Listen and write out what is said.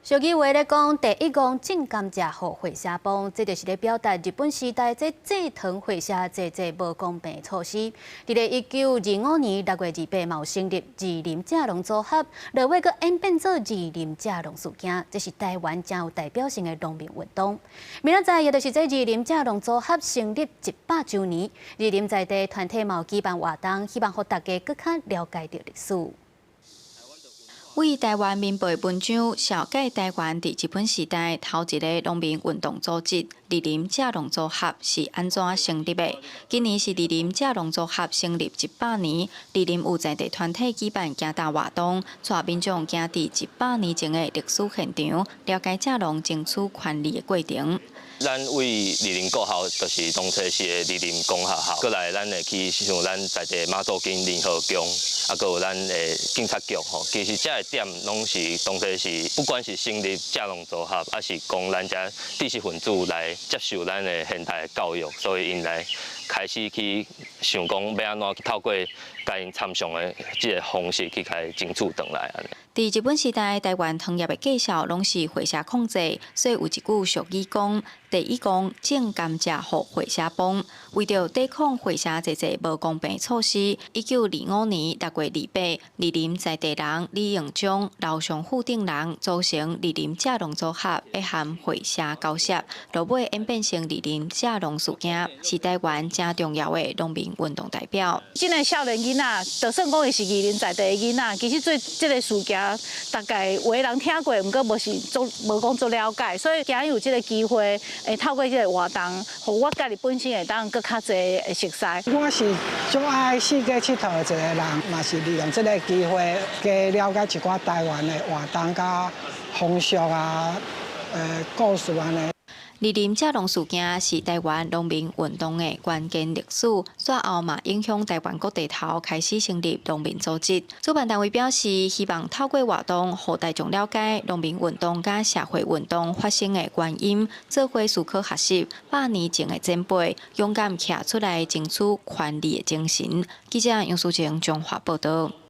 俗語話咧講，第一戇種甘蔗予血社幫，這就是咧表達日本時代這製糖血社濟濟無公平措施。佇咧1925年6月28嘛有成立二林蔗農組合，落尾閣演變做二林蔗農事件，這是台灣誠有代表性的農民運動。明仔載也就是這二林蔗農組合成立100週年，二林在地團體嘛有舉辦活動，希望予大家閣較了解著歷史。為台灣民報文章，紹介台灣佇日本時代頭一个農民運動組織二林蔗農組合是按怎成立的。今年是二林蔗農組合成立100年，二林有在地團體舉辦行踏活動，帶民眾行佇100年前的歷史現場，了解蔗農爭取權利的過程。咱為二林國校，就是當初時的二林公學校，過來咱會去像咱在地媽祖宮仁和宮，啊，閣有咱的警察局吼。其實這个點攏是當初是，不管是成立蔗農組合，抑是講咱遮知識分子來接受咱的現代教育，所以𪜶來開始去想講欲按怎透過共𪜶參詳的這个方式去共爭取轉來按呢。佇日本時代，台灣糖業的價數攏是血社控制，所以有一句俗語講：第一戇種甘蔗予血社幫。為著抵抗血社濟濟無公平措施，1925年6月28，二林在地人李應章、劉尚富等人組成二林蔗農組合，欲和血社交涉，落尾演變成二林蔗農事件，是台灣誠重要的農民運動代表。這个少年囡仔，就算講伊是二林在地的囡仔，其實對這个事件，大概有的人聽過，毋過無是足無講足了解，所以今日有這个機會，會透過這个活動，予我家己本身會當閣較濟會熟悉。我是足愛四界𨑨迌的一個人，嘛是利用這个機會，加了解一寡台灣的活動佮風俗啊，故事按呢。二林蔗農事件是台灣農民運動的關鍵歷史，煞後嘛影響台灣各地頭開始成立農民組織。主辦單位表示，希望透過活動，予大眾了解農民運動佮社會運動發生的原因，做伙思考學習百年前的前輩勇敢徛出來爭取權利的精神。記者楊淑晴彰化報導。